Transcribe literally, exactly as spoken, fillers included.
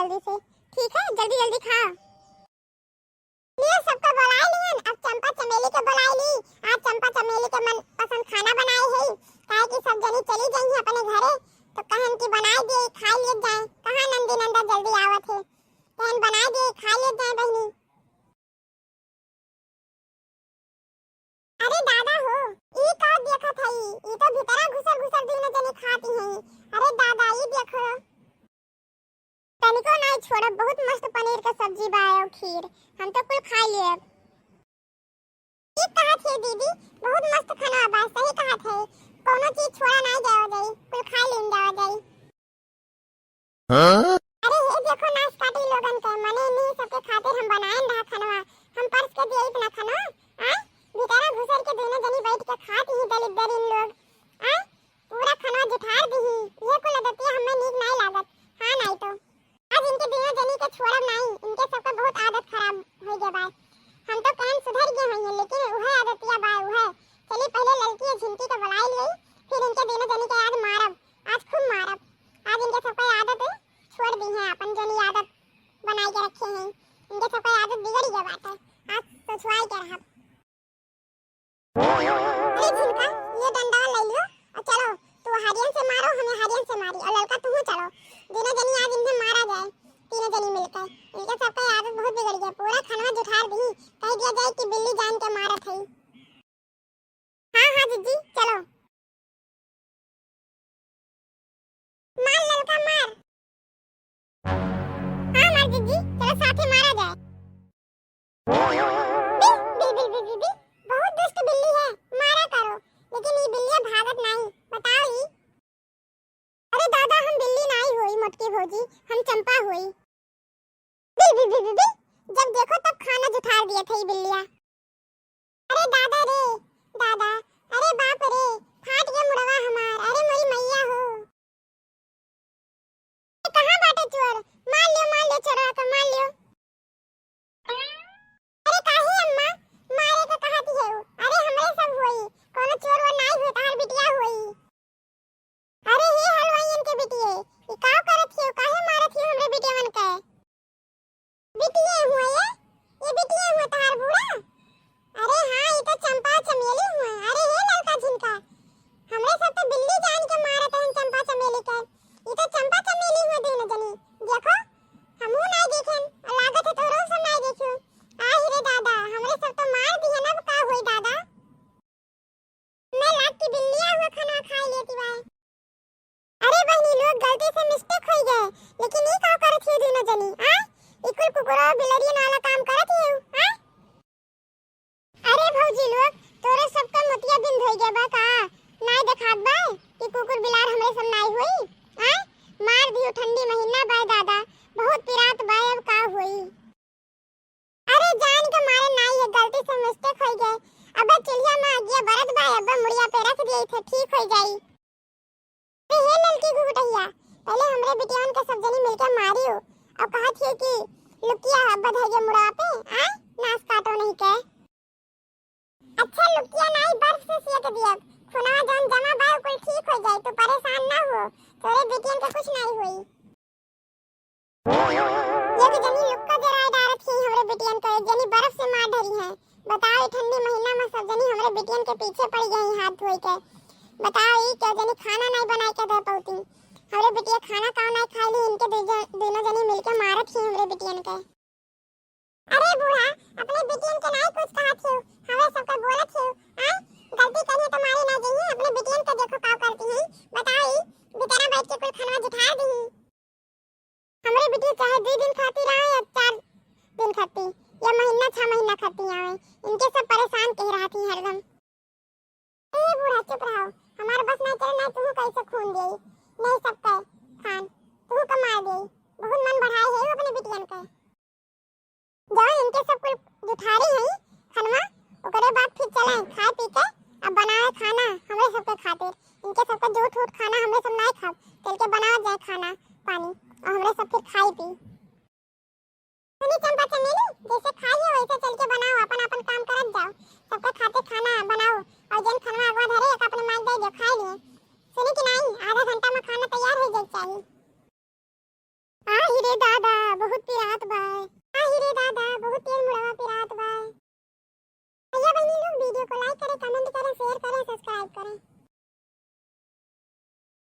जल्दी से। ठीक है, जल्दी जल्दी खा। ये सबका बुलाए लियन, अब चंपा चमेली के बुलाए ली। आज चंपा चमेली के मनपसंद खाना बनाए है, काहे कि सब जनी चली गई हैं अपने घरे, तो कहन कि बनाए दिए, खा लिए जाए। कहाँ नंदी नंदा जल्दी आवत है, कहन बनाए दिए, खा लिए जाए बहनी। अरे दादा हो, ई का देखत हई? ई तो भीतरा घुसर घुसर दुनो जनी खाती हई। अरे दादा, ई देखो। तनिको नाई छोड़ब, बहुत मस्त पनीर के सब्जी बा और खीर, हम तो कुल खा लेब। ठीक कहत है दीदी, बहुत मस्त खाना बा, सही कहत है, कोनो चीज छोड़ा नाई जावा जाई, कुल खा लेन जावा जाई। हाँ? अरे ये देखो नास काटी लोगन के, मने इन्हीं सबके खातिर हम बनाएन रहा खनवा, हम परस के दिए इतना खनवा, आय? भीतरा घुसर के दुनो जनी बैठ के खात ही दलिद्दर इन लोग, आय? पूरा खनवा जुठार दिही, ये कुल आदतिया हमें नीक नाई लागत। हाँ नाई तो आज इनके दुनो जनी के छोड़ब नाई, इनके सबके बहुत आदत खराब हो गया बा। हम तो कहन सुधर गए होइए, लेकिन उहे आदतिया बा उहे। चली पहले ललकी और झिनकी के बुलाई ले, फिर इनके दुनो जनी के आज मारब, आज खूब मारब। आज इनके सबके आदत छोड़ दी है, अपन जनी आदत बनाई के रखे हैं। इनके सबके आदत बिगड़ गया बात है, आज सोचवाई के रहब। अरे झिनका, ये डंडा ले लियो और चलो, तू हरियन से मारो, हमें हरियन से मारी, और ललका तू चलो, दोनों जनी आज इन्हें मारा जाए, तीनों जनी मिलकर। इनके सबका आदत बहुत बिगड़ गया, पूरा खनवा जुठार दी, कह दिया जाए कि बिल्ली जान के मारत है। हाँ हाँ जीजी, चलो। मार ललका मार। हाँ मार जीजी, चलो साथे मारा जाए। बी, बी, बी, बी, बी, बी, बहुत दुष्ट बिल्ली है, मारा करो, लेकिन ये बिल्लियाँ भागत नहीं, बताओ ई। अरे दादा, हम बिल्ली नाई होई मोटकी भौजी, हम चंपा होई। बी, बी, बी, बी, बी, जब देखो तब खाना जुठार दिए थे ई बिल्लिया। अरे दादा रे, दादा, अरे बाप रे, फाट गया मुड़वा हमार, अरे मोरी मैया हो। ए, कहाँ बाटे चोर? मार लियो, मार लियो चोरवा के, मार लियो। अरे काहे अम्मा, मारे के कहत ही है? अरे हमरे सब होई, कोनो चोर वोर नाई होई, तहार बिटिया होई। अरे हे हलवाइयन के बिटिये, ई का करत हियो? काहे मारत हियो हमरे बिटियवन के? बिटिये हुए ये? ये बिटिये हुए तहार बूढ़ा? अरे हाँ, ई तो चंपा चमेली हुए। अरे हे ललका झिनका, हमरे सब तो बिल्ली जान के मारत हन चंपा चमेली के। ई तो चंपा चमेली हुए दुनो जनी। देखो, हमहू नाई देखेन, लागत है तोरो सब नाई देखियो। आहि रे दादा, हमरे सब तो मार दिहन, अब का होई दादा? मैं लाग की बिल्लिया हुआ खाना खाई लेती बा। अरे बहनी लोग, गलती से mistake होई गए, लेकिन ई का करत हियो दुनो जनी, आ? ई कुल कुकुरा बिलरियन वाला काम करत हियो, आ? अरे भौजी लोग, तोरे सबका मोतिया बिंद होई गए बा का? नाई देखात बा कि कुकुर बिलार हमरे सब नाई होई, आ? मार दियो, ठंडी महीना बा दादा, बहुत पिरात बा, अब का होई? अरे जान के मारे नाई, ये गलती से mistake होई गए। अबे चूल्हा में अगिया बरत बा, अबे मुड़िया पे रख दिए थे, ठीक होई जाई। अरे हे ललकी घुघुटहिया, पहले हमरे बिटियन के सब जनी मिलके मारियो और कहत हियो कि लुकिया बधाइए मुड़ा पे, आ नास काटो नहीं के। अच्छा लुकिया नाई, बर्फ से सेक दियब, खुनवा जौन जमा बा उ कुल ठीक होई जाई, तू परेशान ना हो, तोरे बिटियन के कुछ नाई होई। एक जनी लुक्का जराए डारत ही हमरे बिटियन के, एक जनी बर्फ से मार डरी है। बताओ, ई ठंडी महीना में सब जनी हमरे बिटियन के पीछे पड़ गई हाथ धोई के। बताओ, ई के जनी खाना नाई बनाए के दे पौती। हमरे बिटिया खाना काव नाई खाई ली, इनके दू जन, दोनों जनी मिलके मारत ही हमरे बिटियन के। अरे बूढ़ा, अपने बिटियन के नाई कुछ कहत हियो, हमरे सबके बोलत हियो, आय? गलती करिए तो मारे ना जाइए, अपने बिटियन के देखो का करती हैं। बताओ, ई भीतरा बैठ के कुल खाना जुठा दी। हमरे बिटिया चाहे दो दिन खाती रहे या चार दिन खाती, या महीना, छह महीना खाती आवे, इनके सब परेशान कह रहा थी हरदम। ए बूढ़ा चुप रहो, हमार बस नहीं चले, नहीं तू कैसे खून दे, नहीं सबके खान, तू का मार दे, बहुत मन बढ़ाए है अपने बिटियन के। जब इनके सब कुल जुठारी है खनवा, ओकरे बाद फिर चले खाए पी के, अब बनाए खाना हमरे सबके खातिर, इनके सबके जूठ उठ खाना हमरे सब नहीं खाब, चल के बनाओ जाए खाना पानी और हमरे सब फिर खाई पी। सुनी चंपा चमेली, जैसे खाई हो वैसे चल के बनाओ, अपन अपन काम करत जाओ, सबके खातिर